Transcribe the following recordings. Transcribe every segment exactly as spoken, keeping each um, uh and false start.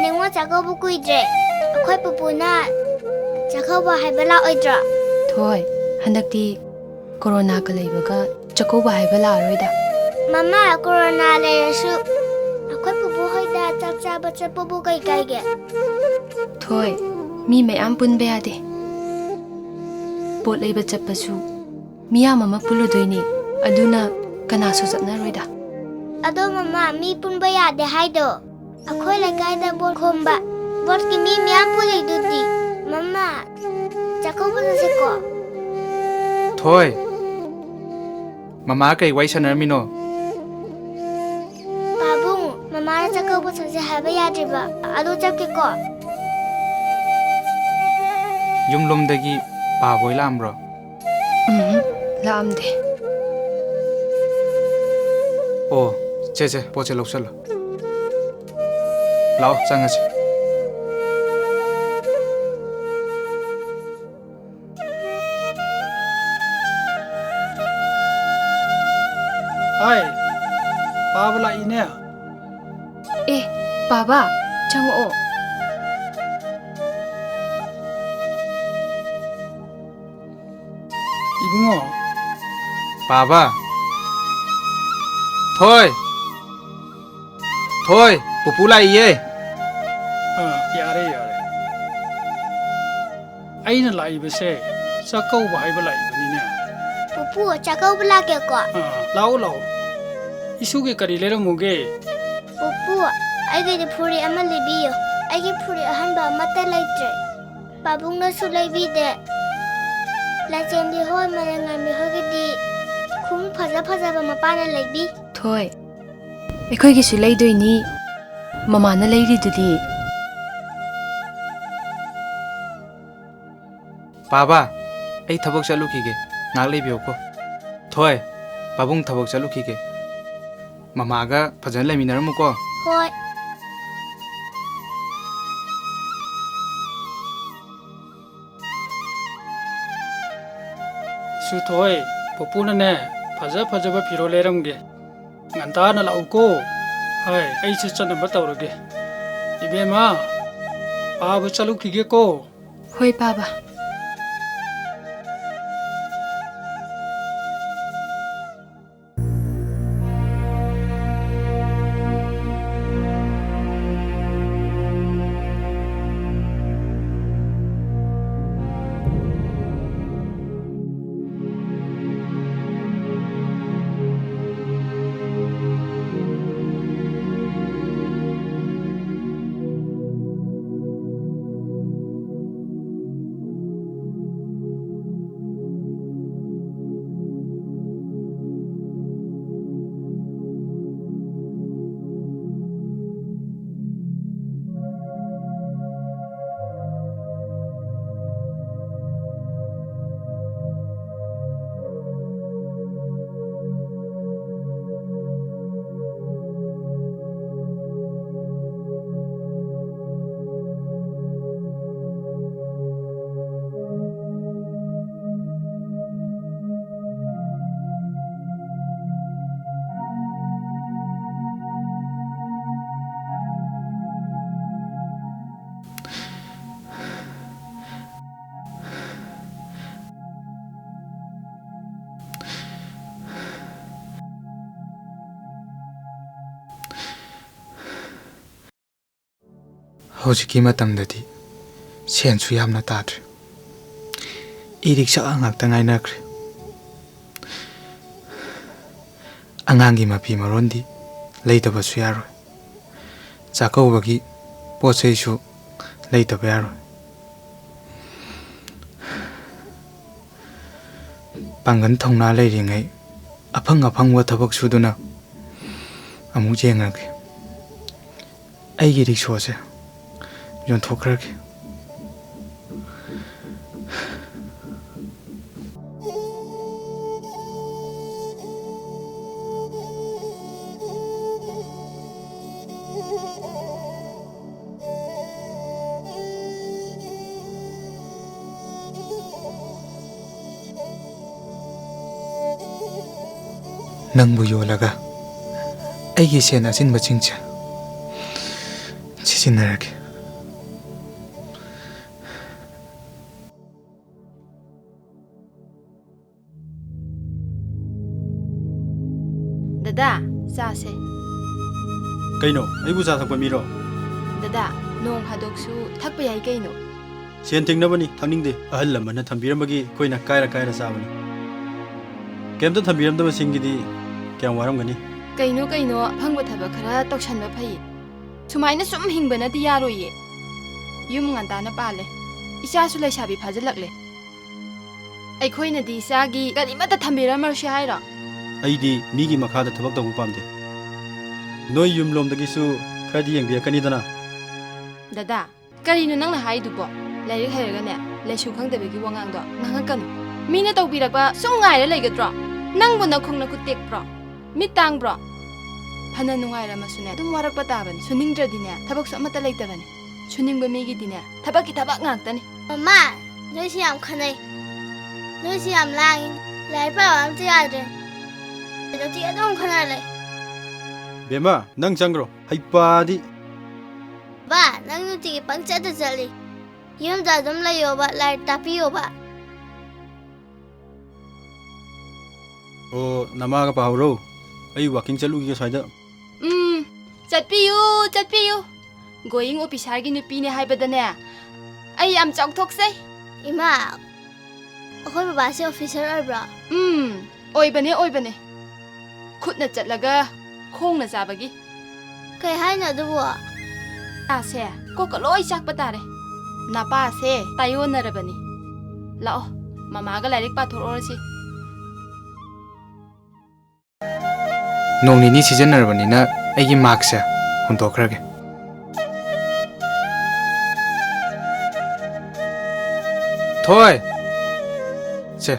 ꯅꯤꯉꯣꯜ ꯆꯥꯛꯀꯧꯕ ꯀꯨꯏꯗ꯭ꯔꯦ꯫ ꯑꯩꯈꯣꯏ ꯄꯨꯄꯨꯅ ꯆꯥꯛꯀꯧꯕ ꯍꯥꯏꯕ ꯂꯥꯛꯑꯣꯏꯗ꯭ꯔꯣ? ꯊꯣꯏ, ꯍꯟꯗꯛꯇꯤ ꯀꯣꯔꯣꯅꯥꯒ ꯂꯩꯕꯒ ꯆꯥꯛꯀꯧꯕ ꯍꯥꯏꯕ ꯂꯥꯛꯑꯔꯣꯏꯗ꯫ ꯃꯃꯥ, ꯀꯣꯔꯣꯅꯥ ꯂꯩꯔꯁꯨ ꯑꯩꯈꯣꯏ ꯄꯨꯄꯨ ꯍꯣꯏꯗ ꯆꯥꯛ ꯆꯥꯕ ꯆꯠꯄꯕꯨ ꯀꯩ ꯀꯥꯏꯒꯦ? ꯊꯣꯏ, ꯃꯤ ꯃꯌꯥꯝ ꯄꯨꯟꯕ ꯌꯥꯗꯦ꯫ ꯄꯣꯠ ꯂꯩꯕ ꯆꯠꯄꯁꯨ ꯃꯤꯌꯥꯝ ꯑꯃ ꯄꯨꯜꯂꯨꯗꯣꯏꯅꯤ, ꯑꯗꯨꯅ ꯀꯅꯥꯁꯨ ꯆꯠꯅꯔꯣꯏꯗ꯫ ꯑꯗꯣ ꯃꯃꯥ, ꯃꯤ ꯄꯨꯟꯕ ꯌꯥꯗꯦ ꯍꯥꯏꯗꯣ ꯑꯩꯈꯣꯏ ꯂꯩꯀꯥꯏꯗ ꯕꯣꯠ ꯈꯣꯝꯕ, ꯕꯣꯠꯀꯤ ꯃꯤ ꯃꯌꯥꯝ ꯄꯨꯜꯂꯤꯗꯨꯗꯤ꯫ ꯃꯃꯥ, ꯆꯥꯛꯀꯧꯕ ꯆꯠꯁꯤꯀꯣ? ꯊꯣꯏ, ꯃꯃꯥ ꯀꯩ ꯋꯥꯔꯤ ꯁꯥꯟꯅꯔꯝꯃꯤꯅꯣ? ꯄꯥꯕꯨꯡ, ꯃꯃꯥꯅ ꯆꯥꯛꯀꯧꯕ ꯆꯠꯁꯦ ꯍꯥꯏꯕ ꯌꯥꯗ꯭ꯔꯤꯕ, ꯑꯗꯨ ꯆꯠꯀꯦꯀꯣ꯫ ꯌꯨꯝꯂꯣꯝꯗꯒꯤ ꯄꯥꯕ ꯍꯣꯏ ꯂꯥꯛꯑꯝꯕ꯭ꯔꯣ? ꯎꯝ, ꯂꯥꯛꯑꯝꯗꯦ꯫ ꯑꯣ, ꯁꯦ, ꯁꯦ, ꯄꯣꯠꯁꯦ ꯂꯧꯁꯜꯂꯣ꯫ ꯂꯥꯛꯑꯣ, ꯆꯪꯉꯁꯤ꯫ ꯍꯥꯏ, ꯄꯥꯕ ꯂꯥꯛꯏꯅꯦ꯫ ꯑꯦ, ꯄꯥꯕ, ꯆꯪꯉꯛꯑꯣ꯫ ꯏꯕꯨꯡꯉꯣ꯫ ꯄꯥꯕ꯫ ꯊꯣꯏ꯫ ꯊꯣꯏ, ꯄꯨꯄꯨ ꯂꯥꯛꯏꯌꯦ꯫ ꯑꯥ, ꯌꯥꯔꯦ, ꯌꯥꯔꯦ꯫ ꯑꯩꯅ ꯂꯥꯛꯏꯕꯁꯦ ꯆꯥꯛꯀꯧꯕ ꯍꯥꯏꯕ ꯂꯥꯛꯏꯕꯅꯤꯅꯦ꯫ ꯄꯨꯄꯨ, ꯆꯥꯛꯀꯧꯕ ꯂꯥꯛꯀꯦꯀꯣ? ꯑꯥ, ꯂꯥꯛꯑꯣ, ꯂꯥꯛꯑꯣ꯫ ꯏꯁꯨꯒꯤ ꯀꯔꯤ ꯂꯩꯔꯝꯃꯨꯒꯦ? ꯄꯨꯄꯨ, ꯑꯩꯒꯤꯗꯤ ꯐꯨꯔꯤꯠ ꯑꯃ ꯂꯩꯕꯤꯌꯨ꯫ ꯑꯩꯒꯤ ꯐꯨꯔꯤꯠ ꯑꯍꯟꯕ ꯑꯃꯠꯇ ꯂꯩꯇ꯭ꯔꯦ꯫ ꯄꯥꯕꯨꯡꯅꯁꯨ ꯂꯩꯕꯤꯗꯦ꯫ ꯂꯥꯏꯆꯦꯟꯕꯤ ꯍꯣꯏ, ꯃꯂꯦꯝꯉꯥꯟꯕꯤ ꯍꯣꯏꯒꯤꯗꯤ ꯈꯣꯡꯎꯞ ꯐꯖ ꯐꯖꯕ ꯃꯄꯥꯅ ꯂꯩꯕꯤ꯫ ꯊꯣꯏ, ꯑꯩꯈꯣꯏꯒꯤꯁꯨ ꯂꯩꯗꯣꯏꯅꯤ꯫ ꯃꯃꯥꯅ ꯂꯩꯔꯤꯗꯨꯗꯤ꯫ ꯄꯥꯕ, ꯑꯩ ꯊꯕꯛ ꯆꯠꯂꯨꯈꯤꯒꯦ꯫ ꯉꯥꯏꯍꯥꯛ ꯂꯩꯕꯤꯌꯨꯀꯣ꯫ ꯊꯣꯏ, ꯄꯥꯕꯨꯡ ꯊꯕꯛ ꯆꯠꯂꯨꯈꯤꯒꯦ꯫ ꯃꯃꯥꯒ ꯐꯖꯅ ꯂꯩꯃꯤꯟꯅꯔꯝꯃꯨꯀꯣ꯫ ꯍꯣꯏ꯫ ꯁꯨꯊꯣꯏ, ꯄꯨꯄꯨꯅꯅꯦ, ꯐꯖ ꯐꯖꯕ ꯐꯤꯔꯣꯜ ꯂꯩꯔꯝꯒꯦ꯫ ꯉꯟꯇꯥꯅ ꯂꯥꯛꯎꯀꯣ꯫ ꯍꯣꯏ, ꯑꯩꯁꯨ ꯆꯠꯅꯕ ꯇꯧꯔꯒꯦ꯫ ꯏꯕꯦꯝꯃ, ꯄꯥꯕ ꯆꯠꯂꯨꯈꯤꯒꯦꯀꯣ꯫ ꯍꯣꯏ, ꯄꯥꯕ꯫ ꯍꯧꯖꯤꯛꯀꯤ ꯃꯇꯝꯗꯗꯤ ꯁꯦꯟꯁꯨ ꯌꯥꯝꯅ ꯇꯥꯗ꯭ꯔꯦ꯫ ꯏ ꯔꯤꯛꯁꯥ ꯉꯥꯛꯇ ꯉꯥꯏꯅꯈ꯭ꯔꯦ꯫ ꯑꯉꯥꯡꯒꯤ ꯃꯐꯤ ꯃꯔꯣꯟꯗꯤ ꯂꯩꯗꯕꯁꯨ ꯌꯥꯔꯣꯏ꯫ ꯆꯥꯛꯀꯧꯕꯒꯤ ꯄꯣꯠ ꯆꯩꯁꯨ ꯂꯩꯗꯕ ꯌꯥꯔꯣꯏ꯫ ꯄꯥꯡꯒꯜ ꯊꯧꯅꯥ ꯂꯩꯔꯤꯉꯩ ꯑꯐꯪ ꯑꯐꯪꯕ ꯊꯕꯛ ꯁꯨꯗꯨꯅ ꯑꯃꯨꯛ ꯌꯦꯡꯉꯒꯦ꯫ ꯑꯩꯒꯤ ꯔꯤꯛꯁꯣꯁꯦ ꯌꯣꯟꯊꯣꯛꯈ꯭ꯔꯒꯦ꯫ ꯅꯪꯕꯨ ꯌꯣꯜꯂꯒ ꯑꯩꯒꯤ ꯁꯦꯟ ꯑꯆꯤꯟꯕꯁꯤꯡꯁꯦ, ꯁꯤ ꯁꯤꯟꯅꯔꯒꯦ꯫ ꯗꯗꯥ, ꯆꯥꯁꯦ꯫ ꯀꯩꯅꯣ, ꯑꯩꯕꯨ ꯆꯥ ꯊꯛꯄ ꯃꯤꯔꯣ? ꯗꯗꯥ, ꯅꯣꯡ ꯐꯥꯗꯣꯛꯁꯨ ꯊꯛꯄ ꯌꯥꯏ ꯀꯩꯅꯣ꯫ ꯁꯦꯟ ꯇꯤꯡꯅꯕꯅꯤ, ꯊꯛꯅꯤꯡꯗꯦ꯫ ꯑꯍꯜ ꯂꯃꯟꯅ ꯊꯝꯕꯤꯔꯝꯕꯒꯤ ꯑꯩꯈꯣꯏꯅ ꯀꯥꯏꯔ ꯀꯥꯏꯔ ꯆꯥꯕꯅꯤ꯫ ꯀꯩꯝꯇ ꯊꯝꯕꯤꯔꯝꯗꯕꯁꯤꯡꯒꯤꯗꯤ ꯀꯌꯥꯝ ꯋꯥꯔꯝꯒꯅꯤ꯫ ꯀꯩꯅꯣ ꯀꯩꯅꯣ, ꯑꯐꯪꯕ ꯊꯕꯛ ꯈꯔ ꯇꯧꯁꯟꯕ ꯐꯩ꯫ ꯁꯨꯃꯥꯏꯅ ꯁꯨꯝ ꯍꯤꯡꯕꯅꯗꯤ ꯌꯥꯔꯣꯏꯌꯦ꯫ ꯌꯨꯝ ꯉꯟꯇꯥꯅ ꯄꯥꯜꯂꯦ꯫ ꯏꯆꯥꯁꯨ ꯂꯩꯁꯥꯕꯤ ꯐꯥꯖꯤꯜꯂꯛꯂꯦ꯫ ꯑꯩꯈꯣꯏꯅꯗꯤ ꯏꯆꯥꯒꯤ ꯀꯔꯤꯃꯠꯇ ꯊꯝꯕꯤꯔꯝꯃꯔꯁꯤ ꯍꯥꯏꯔꯣ? ꯑꯩꯗꯤ ꯃꯤꯒꯤ ꯃꯈꯥꯗ ꯊꯕꯛ ꯇꯧꯕ ꯄꯥꯝꯗꯦ꯫ ꯅꯣꯏ ꯌꯨꯝꯂꯣꯝꯗꯒꯤꯁꯨ ꯈꯔꯗꯤ ꯌꯦꯡꯕꯤꯔꯛꯀꯅꯤꯗꯅ꯫ ꯗꯗꯥ, ꯀꯔꯤꯅꯣ ꯅꯪꯅ ꯍꯥꯏꯗꯨꯕꯣ? ꯂꯥꯏꯔꯤꯛ ꯍꯩꯔꯒꯅꯦ, ꯂꯥꯏꯁꯨ ꯈꯪꯗꯕꯒꯤ ꯋꯥꯉꯥꯡꯗꯣ ꯉꯥꯡꯉꯛꯀꯅꯨ꯫ ꯃꯤꯅ ꯇꯧꯕꯤꯔꯛꯄ ꯁꯨꯝ ꯉꯥꯏꯔ ꯂꯩꯒꯗ꯭ꯔꯣ? ꯅꯪꯕꯨ ꯅꯈꯣꯡ ꯅꯈꯨꯠ ꯇꯦꯛꯄ꯭ꯔꯣ? ꯃꯤꯠ ꯇꯥꯡꯕ꯭ꯔꯣ? ꯐꯅ ꯅꯨꯡꯉꯥꯏꯔꯝꯃꯁꯨꯅꯦ, ꯑꯗꯨꯝ ꯋꯥꯔꯛꯄ ꯇꯥꯕꯅꯤ꯫ ꯁꯨꯅꯤꯡꯗ꯭ꯔꯗꯤꯅꯦ, ꯊꯕꯛꯁꯨ ꯑꯃꯠꯇ ꯂꯩꯇꯕꯅꯤ꯫ ꯁꯨꯅꯤꯡꯕ ꯃꯤꯒꯤꯗꯤꯅꯦ, ꯊꯕꯛꯀꯤ ꯊꯕꯛ ꯉꯥꯛꯇꯅꯤ꯫ ꯃꯃꯥ, ꯅꯣꯏꯁꯤ ꯌꯥꯝ ꯈꯟꯅꯩ꯫ ꯅꯣꯏꯁꯤ ꯌꯥꯝ ꯂꯥꯡꯉꯤ꯫ ꯂꯥꯏꯔꯤꯛ ꯄꯥꯕ ꯑꯝꯇ ꯌꯥꯗ꯭ꯔꯦ꯫ ꯅꯨꯡꯇꯤꯒꯤ ꯑꯗꯨꯝ ꯈꯟꯅ ꯂꯩ꯫ ꯕꯦꯝꯃ, ꯅꯪ ꯆꯪꯈ꯭ꯔꯣ꯫ ꯍꯩꯄꯥꯗꯤ꯫ ꯕꯥ, ꯅꯪ ꯅꯨꯡꯇꯤꯒꯤ ꯄꯪꯆꯠꯇ ꯆꯠꯂꯤ꯫ ꯌꯨꯝꯗ ꯑꯗꯨꯝ ꯂꯩꯌꯣꯕ, ꯂꯥꯏꯔꯤꯛ ꯇꯥꯛꯄꯤꯌꯣꯕ꯫ ꯑꯣ, ꯅꯃꯥꯒ ꯄꯥꯍꯧꯔꯣ꯫ ꯑꯩ walking ꯆꯠꯂꯨꯈꯤꯒꯦ ꯁ꯭ꯋꯥꯏꯗ꯫ ꯎꯝ, ꯆꯠꯄꯤꯌꯨ, ꯆꯠꯄꯤꯌꯨ꯫ Going officerꯒꯤ ꯅꯨꯄꯤꯅꯦ ꯍꯥꯏꯕꯗꯅꯦ, ꯑꯩ ꯌꯥꯝ ꯆꯥꯎꯊꯣꯛꯆꯩ꯫ ꯏꯃꯥ, ꯑꯩꯈꯣꯏ ꯕꯕꯥꯁꯦ officer ꯑꯣꯏꯕ꯭ꯔꯣ? ꯎꯝ, ꯑꯣꯏꯕꯅꯦ, ꯑꯣꯏꯕꯅꯦ꯫ ꯈꯨꯠꯅ ꯆꯠꯂꯒ ꯈꯣꯡꯅ ꯆꯥꯕꯒꯤ꯫ ꯀꯩ ꯍꯥꯏꯅꯣ ꯑꯗꯨꯕꯨ? ꯅꯥꯁꯦ ꯀꯣꯛꯀ ꯂꯣꯏ ꯆꯥꯛꯄ ꯇꯥꯔꯦ꯫ ꯅꯄꯥꯁꯦ ꯇꯥꯏꯌꯣꯟꯅꯔꯕꯅꯤ꯫ ꯂꯥꯛꯑꯣ, ꯃꯃꯥꯒ ꯂꯥꯏꯔꯤꯛ ꯄꯥꯊꯣꯛꯎꯔꯁꯤ꯫ ꯅꯣꯡ ꯅꯤꯅꯤ ꯁꯤꯖꯤꯟꯅꯔꯕꯅꯤꯅ ꯑꯩꯒꯤ maskꯁꯦ ꯍꯨꯟꯗꯣꯛꯈ꯭ꯔꯒꯦ꯫ ꯊꯣꯏ! ꯁꯦ꯫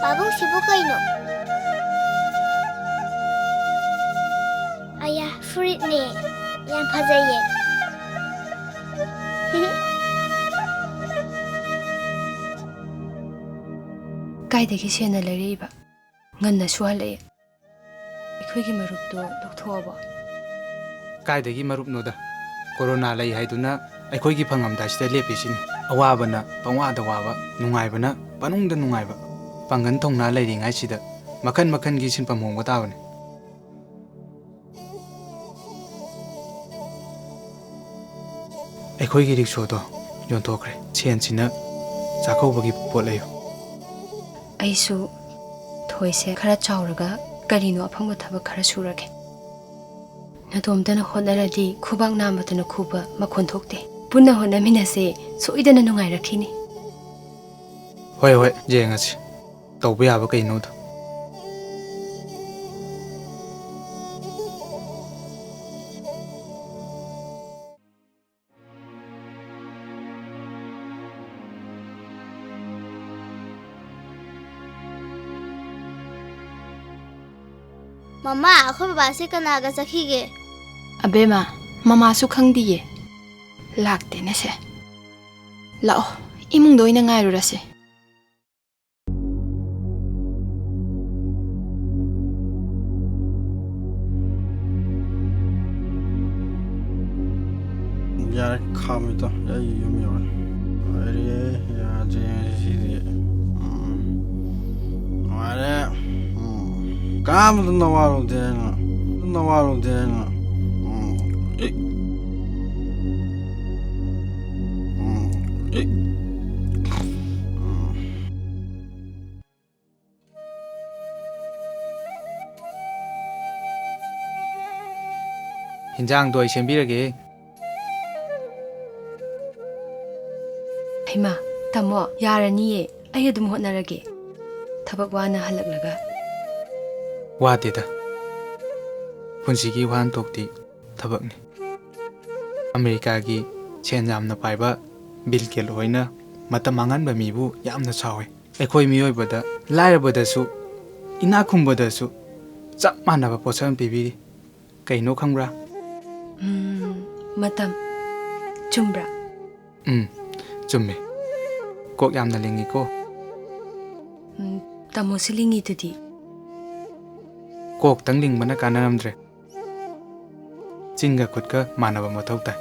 ꯄꯥꯕꯨꯡ, ꯁꯤꯕꯨ ꯀꯩꯅꯣ? ꯑꯌꯥ, ꯐꯨꯔꯤꯠꯅꯦ꯫ ꯌꯥꯝ ꯐꯖꯩꯌꯦ꯫ ꯀꯥꯏꯗꯒꯤ ꯁꯦꯟꯅ ꯂꯩꯔꯛꯏꯕ? ꯉꯟꯅ ꯁꯨꯍꯜꯂꯛꯑꯦ꯫ ꯑꯩꯈꯣꯏꯒꯤ ꯃꯔꯨꯞꯇꯣ ꯂꯧꯊꯣꯛꯑꯕꯣ? ꯀꯥꯏꯗꯒꯤ ꯃꯔꯨꯞꯅꯣꯗ? ꯀꯣꯔꯣꯅꯥ ꯂꯩ ꯍꯥꯏꯗꯨꯅ ꯑꯩꯈꯣꯏꯒꯤ ꯐꯪꯉꯝꯗꯥꯏꯁꯤꯗ ꯂꯦꯞꯄꯤꯁꯤꯅꯤ꯫ ꯑꯋꯥꯕꯅ ꯄꯪꯋꯥꯗ ꯋꯥꯕ, ꯅꯨꯡꯉꯥꯏꯕꯅ ꯄꯅꯨꯡꯗ ꯅꯨꯡꯉꯥꯏꯕ꯫ ꯄꯥꯡꯒꯜ ꯊꯧꯅꯥ ꯂꯩꯔꯤꯉꯩꯁꯤꯗ ꯃꯈꯟ ꯃꯈꯟꯒꯤ ꯁꯤꯟꯐꯝ ꯍꯣꯡꯕ ꯇꯥꯕꯅꯤ꯫ ꯑꯩꯈꯣꯏꯒꯤ ꯔꯤꯛꯁꯣꯗꯣ ꯌꯣꯟꯊꯣꯛꯈ꯭ꯔꯦ꯫ ꯁꯦꯟꯁꯤꯅ ꯆꯥꯛꯀꯧꯕꯒꯤ ꯄꯣꯠ ꯂꯩꯌꯨ꯫ ꯑꯩꯁꯨ ꯊꯣꯏꯁꯦ ꯈꯔ ꯆꯥꯎꯔꯒ ꯀꯔꯤꯅꯣ ꯑꯐꯪꯕ ꯊꯕꯛ ꯈꯔ ꯁꯨꯔꯒꯦ꯫ ꯅꯇꯣꯝꯇꯅ ꯍꯣꯠꯅꯔꯗꯤ ꯈꯨꯕꯥꯛ ꯅꯥꯝꯃꯗꯨꯅ ꯈꯨꯕ ꯃꯈꯣꯟ ꯊꯣꯛꯇꯦ꯫ ꯄꯨꯟꯅ ꯍꯣꯠꯅꯃꯤꯟꯅꯁꯦ, ꯁꯣꯏꯗꯅ ꯅꯨꯡꯉꯥꯏꯔꯛꯈꯤꯅꯤ꯫ ꯍꯣꯏ, ꯍꯣꯏ, ꯌꯦꯡꯉꯁꯤ꯫ ꯇꯧꯕ ꯌꯥꯕ ꯀꯩꯅꯣꯗꯣ꯫ ꯃꯃꯥ, ꯑꯩꯈꯣꯏ ꯕꯕꯥꯁꯦ ꯀꯅꯥꯒ ꯆꯠꯈꯤꯒꯦ? ꯑꯕꯦꯝꯃ, ꯃꯃꯥꯁꯨ ꯈꯪꯗꯤꯌꯦ꯫ ꯂꯥꯛꯇꯦꯅꯦ ꯁꯦ꯫ ꯂꯥꯛꯑꯣ, ꯏꯃꯨꯡꯗ ꯑꯣꯏꯅ ꯉꯥꯏꯔꯨꯔꯁꯦ꯫ ꯌꯥꯔꯦ, ꯈꯥꯝꯃꯤꯗꯣ ꯑꯩ ꯌꯨꯝ ꯌꯧꯔꯦ꯫ ꯂꯣꯏꯔꯦ, ꯌꯥꯗ꯭ꯔꯦ ꯉꯁꯤꯗꯤ꯫ ꯎꯝ꯫ ꯅꯨꯡꯉꯥꯏꯔꯦ꯫ ꯎꯝ꯫ ꯀꯅꯥꯝꯇ ꯅꯋꯥ ꯂꯧꯗꯦ ꯍꯥꯏꯅ꯫ ꯅꯋꯥ ꯂꯧꯗꯦ ꯍꯥꯏꯅ꯫ ꯎꯝ꯫ ꯏ-, ꯎꯝ꯫ ꯏ-, ꯎꯝ꯫ ꯍꯤꯟꯖꯥꯡꯗꯣ ꯑꯩ ꯁꯦꯝꯕꯤꯔꯒꯦ꯫ ꯍꯩꯃꯥ, ꯇꯥꯃꯣ, ꯌꯥꯔꯅꯤꯌꯦ, ꯑꯩ ꯑꯗꯨꯝ ꯍꯣꯠꯅꯔꯒꯦ꯫ ꯊꯕꯛ ꯋꯥꯅ ꯍꯜꯂꯛꯂꯒ꯫ ꯋꯥꯗꯦꯗ꯫ ꯄꯨꯟꯁꯤꯒꯤ ꯋꯥꯍꯟꯊꯣꯛꯇꯤ ꯊꯕꯛꯅꯤ꯫ ꯑꯃꯦꯔꯤꯀꯥꯒꯤ ꯁꯦꯟ ꯌꯥꯝꯅ ꯄꯥꯏꯕ ꯕꯤꯜ ꯒꯦꯠ ꯍꯣꯏꯅ ꯃꯇꯝ ꯃꯥꯡꯍꯟꯕ ꯃꯤꯕꯨ ꯌꯥꯝꯅ ꯁꯥꯎꯏ꯫ ꯑꯩꯈꯣꯏ ꯃꯤꯑꯣꯏꯕꯗ, ꯂꯥꯏꯔꯕꯗꯁꯨ, ꯏꯅꯥꯛ ꯈꯨꯟꯕꯗꯁꯨ ꯆꯞ ꯃꯥꯟꯅꯕ ꯄꯣꯠꯁꯛ ꯑꯃ ꯄꯤꯕꯤꯔꯤ꯫ ꯀꯩꯅꯣ ꯈꯪꯕ꯭ꯔꯥ? ꯎꯝ, ꯃꯇꯝ꯫ ꯆꯨꯝꯕ꯭ꯔꯥ? ꯎꯝ, ꯆꯨꯝꯃꯦ꯫ ꯀꯣꯛ ꯌꯥꯝꯅ ꯂꯤꯡꯉꯤꯀꯣ꯫ ꯎꯝ, ꯇꯥꯃꯣꯁꯨ ꯂꯤꯡꯉꯤꯗꯨꯗꯤ꯫ ꯀꯣꯛꯇꯪ ꯂꯤꯡꯕꯅ ꯀꯥꯟꯅꯔꯝꯗ꯭ꯔꯦ꯫ ꯆꯤꯟꯒ ꯈꯨꯠꯀ ꯃꯥꯟꯅꯕ ꯃꯊꯧ ꯇꯥꯏ꯫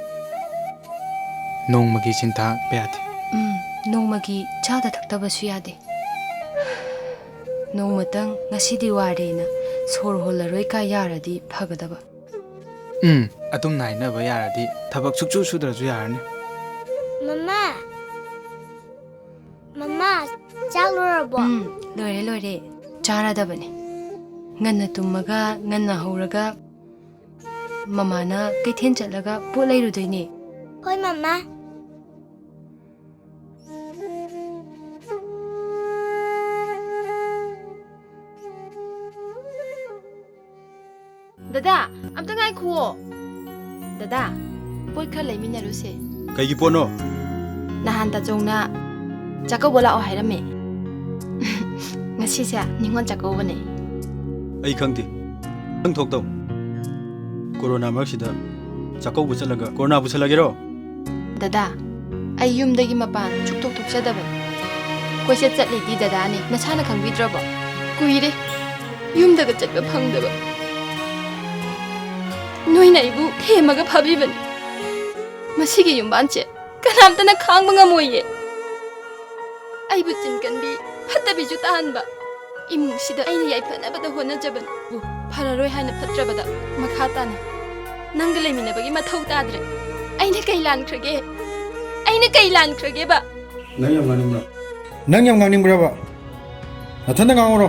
ꯅꯣꯡꯃꯒꯤ ꯆꯤꯟꯊꯥꯛꯄ ꯌꯥꯗꯦ꯫ ꯎꯝ, ꯅꯣꯡꯃꯒꯤ ꯆꯥꯗ ꯊꯛꯇꯕꯁꯨ ꯌꯥꯗꯦ꯫ ꯅꯣꯡꯃꯇꯪ ꯉꯁꯤꯗꯤ ꯋꯥꯔꯦꯅ ꯁꯣꯔ ꯍꯣꯜꯂꯔꯣꯏ ꯀꯥꯏ ꯌꯥꯔꯗꯤ ꯐꯒꯗꯕ꯫ ꯎꯝ, ꯑꯗꯨꯝꯅ ꯍꯥꯏꯅꯕ ꯌꯥꯔꯗꯤ ꯊꯕꯛ ꯁꯨꯛꯁꯨ ꯁꯨꯗ꯭ꯔꯁꯨ ꯌꯥꯔꯅꯤ꯫ ꯃꯃꯥ! ꯃꯃꯥ, ꯆꯥꯛ ꯂꯣꯏꯔꯕꯣ? ꯎꯝ, ꯂꯣꯏꯔꯦ, ꯂꯣꯏꯔꯦ꯫ ꯆꯥꯔꯗꯕꯅꯦ꯫ ꯉꯟꯅ ꯇꯨꯝꯃꯒ, ꯉꯟꯅ ꯍꯧꯔꯒ, ꯃꯃꯥꯅ ꯀꯩꯊꯦꯜ ꯆꯠꯂꯒ ꯄꯣꯠ ꯂꯩꯔꯨꯗꯣꯏꯅꯦ꯫ ꯍꯣꯏ, ꯃꯃꯥ꯫ ꯗꯗꯥ, ꯑꯝꯇ ꯉꯥꯏꯈꯨꯑꯣ꯫ ꯗꯗꯥ, ꯄꯣꯠ ꯈꯔ ꯂꯩꯃꯤꯟꯅꯔꯨꯁꯦ꯫ ꯀꯩꯒꯤ ꯄꯣꯠꯅꯣ? ꯅꯍꯥꯟ ꯇꯥꯆꯧꯅ ꯆꯥꯛꯀꯧꯕ ꯂꯥꯛꯑꯣ ꯍꯥꯏꯔꯝꯃꯦ꯫ ꯉꯁꯤꯁꯦ ꯅꯤꯉꯣꯜ ꯆꯥꯛꯀꯧꯕꯅꯦ꯫ ꯑꯩ ꯈꯪꯗꯦ꯫ ꯅꯪ ꯊꯣꯛꯇꯧ꯫ ꯀꯣꯔꯣꯅꯥ ꯃꯔꯛꯁꯤꯗ ꯆꯥꯛꯀꯧꯕ ꯆꯠꯂꯒ ꯀꯣꯔꯣꯅꯥ ꯄꯨꯁꯜꯂꯒꯦꯔꯣ? ꯗꯗꯥ, ꯑꯩ ꯌꯨꯝꯗꯒꯤ ꯃꯄꯥꯟ ꯁꯨꯛꯊꯣꯛ ꯊꯣꯛꯆꯗꯕꯅꯤ꯫ ꯀꯣꯏꯆꯠ ꯆꯠꯂꯤꯗꯤ ꯗꯗꯥꯅꯦ, ꯅꯁꯥꯅ ꯈꯪꯕꯤꯗ꯭ꯔꯕꯣ? ꯀꯨꯏꯔꯦ ꯌꯨꯝꯗꯒ ꯆꯠꯄ ꯐꯪꯗꯕ꯫ ꯅꯣꯏꯅ ꯑꯩꯕꯨ ꯊꯦꯝꯃꯒ ꯐꯥꯕꯤꯕꯅꯤ꯫ ꯃꯁꯤꯒꯤ ꯌꯨꯝꯕꯥꯟꯁꯦ ꯀꯅꯥꯝꯇꯅ ꯈꯥꯡꯕ ꯉꯝꯃꯣꯏꯌꯦ꯫ ꯑꯩꯕꯨ ꯆꯤꯟ ꯀꯟꯕꯤ, ꯐꯠꯇꯕꯤꯁꯨ ꯇꯥꯍꯟꯕ꯫ ꯏꯃꯨꯡꯁꯤꯗ ꯑꯩꯅ ꯌꯥꯏꯐꯅꯕꯗ ꯍꯣꯠꯅꯖꯕꯅꯤ꯫ ꯐꯔꯔꯣꯏ ꯍꯥꯏꯅ ꯐꯠꯇ꯭ꯔꯕꯗ ꯃꯈꯥ ꯇꯥꯅ ꯅꯪꯒ ꯂꯩꯃꯤꯟꯅꯕꯒꯤ ꯃꯊꯧ ꯇꯥꯗ꯭ꯔꯦ꯫ ꯑꯩꯅ ꯀꯩ ꯂꯥꯟꯈ꯭ꯔꯒꯦ? ꯑꯩꯅ ꯀꯩ ꯂꯥꯟꯈ꯭ꯔꯒꯦꯕ? ꯅꯪ ꯌꯥꯝ ꯉꯥꯡꯅꯤꯡꯕ꯭ꯔꯥ? ꯅꯪ ꯌꯥꯝ ꯉꯥꯡꯅꯤꯡꯕ꯭ꯔꯕ? ꯅꯊꯟꯗ ꯉꯥꯡꯉꯨꯔꯣ꯫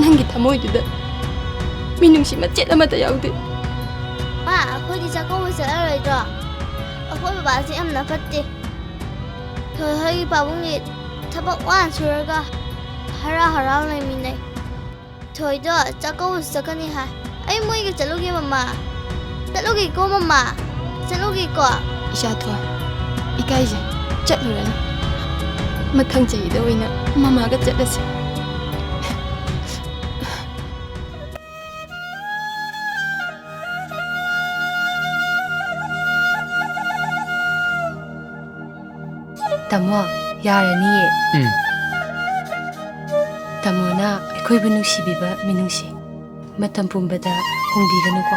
ꯅꯪꯒꯤ ꯊꯃꯣꯏꯗꯨꯗ ꯃꯤꯅꯨꯡꯁꯤ ꯃꯆꯦꯠ ꯑꯃꯠꯇ ꯌꯥꯎꯗꯦ꯫ ꯄꯥ, ꯑꯩꯈꯣꯏꯗꯤ ꯆꯥꯛꯀꯧꯕ ꯆꯠꯂꯔꯣꯏꯗ꯭ꯔꯣ? ꯑꯩꯈꯣꯏ ꯕꯕꯥꯁꯦ ꯌꯥꯝꯅ ꯐꯠꯇꯦ꯫ ꯊꯣꯏ ꯍꯣꯏꯒꯤ ꯄꯥꯕꯨꯡꯒꯤ ꯊꯕꯛ ꯋꯥꯅ ꯁꯨꯔꯒ ꯍꯔꯥꯎ ꯍꯔꯥꯎ ꯂꯩꯃꯤꯟꯅꯩ꯫ ꯊꯣꯏꯗꯣ ꯆꯥꯛꯀꯧꯕꯁꯨ ꯆꯠꯀꯅꯤ ꯍꯥꯏ꯫ ꯑꯩ ꯃꯣꯏꯒ ꯆꯠꯂꯨꯒꯦ, ꯃꯃꯥ꯫ ꯆꯠꯂꯨꯒꯦꯀꯣ, ꯃꯃꯥ꯫ ꯆꯠꯂꯨꯒꯦꯀꯣ꯫ ꯏꯆꯥ ꯊꯣꯏ, ꯏꯀꯥꯏꯖꯩ꯫ ꯆꯠꯂꯨꯔꯅꯨ꯫ ꯃꯊꯪ ꯆꯍꯤꯗ ꯑꯣꯏꯅ ꯃꯃꯥꯒ ꯆꯠꯂꯁꯤ꯫ ꯇꯥꯃꯣ, ꯌꯥꯔꯅꯤꯌꯦ꯫ ꯎꯝ꯫ ꯇꯥꯃꯣꯅ ꯑꯩꯈꯣꯏꯕꯨ ꯅꯨꯡꯁꯤꯕꯤꯕ ꯃꯤꯅꯨꯡꯁꯤ ꯃꯇꯝ ꯄꯨꯝꯕꯗ ꯍꯣꯡꯕꯤꯒꯅꯨꯀꯣ꯫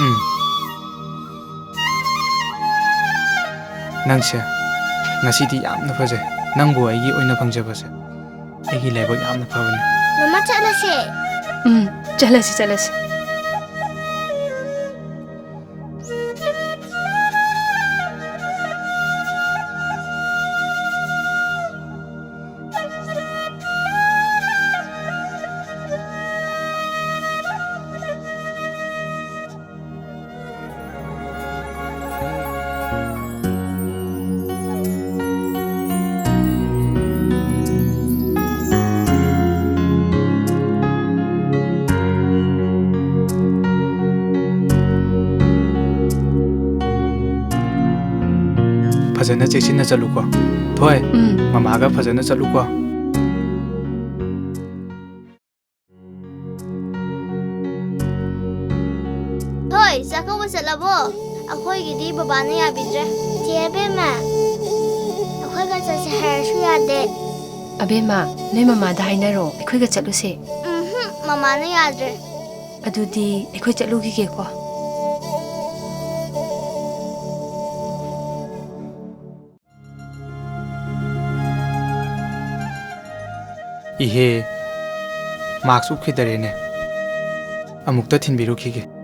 ꯎꯝ꯫ ꯅꯪꯁꯦ ꯉꯁꯤꯗꯤ ꯌꯥꯝꯅ ꯐꯖꯩ꯫ ꯅꯪꯕꯨ ꯑꯩꯒꯤ ꯑꯣꯏꯅ ꯐꯪꯖꯕꯁꯦ ꯑꯩꯒꯤ ꯂꯥꯏꯕꯛ ꯌꯥꯝꯅ ꯐꯕꯅꯤ꯫ ꯃꯃꯥ, ꯆꯠꯂꯁꯦ꯫ ꯎꯝ, ꯆꯠꯂꯁꯤ, ꯆꯠꯂꯁꯤ꯫ ꯐꯖꯅ ꯆꯦꯛꯁꯤꯟꯅ ꯆꯠꯂꯨꯀꯣ꯫ ꯊꯣꯏ, ꯎꯝ꯫ ꯃꯃꯥꯒ ꯐꯖꯅ ꯆꯠꯂꯨꯀꯣ꯫ ꯊꯣꯏ, ꯆꯥꯛꯀꯧꯕ ꯆꯠꯂꯕꯣ? ꯑꯩꯈꯣꯏꯒꯤꯗꯤ ꯕꯕꯥꯅ ꯌꯥꯕꯤꯗ꯭ꯔꯦ꯫ ꯆꯦ ꯑꯕꯦꯝꯃ, ꯑꯩꯈꯣꯏꯒ ꯆꯠꯁꯦ ꯍꯥꯏꯔꯁꯨ ꯌꯥꯗꯦ꯫ ꯑꯕꯦꯝꯃ, ꯅꯣꯏ ꯃꯃꯥꯗ ꯍꯥꯏꯅꯔꯣ, ꯑꯩꯈꯣꯏꯒ ꯆꯠꯂꯨꯁꯦ꯫ ꯎꯝꯍꯨꯝ, ꯃꯃꯥꯅ ꯌꯥꯗ꯭ꯔꯦ꯫ ꯑꯗꯨꯗꯤ ꯑꯩꯈꯣꯏ ꯆꯠꯂꯨꯈꯤꯒꯦꯀꯣ꯫ ꯏꯍꯦ, ꯃꯥꯛꯁ ꯎꯞꯈꯤꯗꯔꯦꯅꯦ꯫ ꯑꯃꯨꯛꯇ ꯊꯤꯟꯕꯤꯔꯨꯈꯤꯒꯦ꯫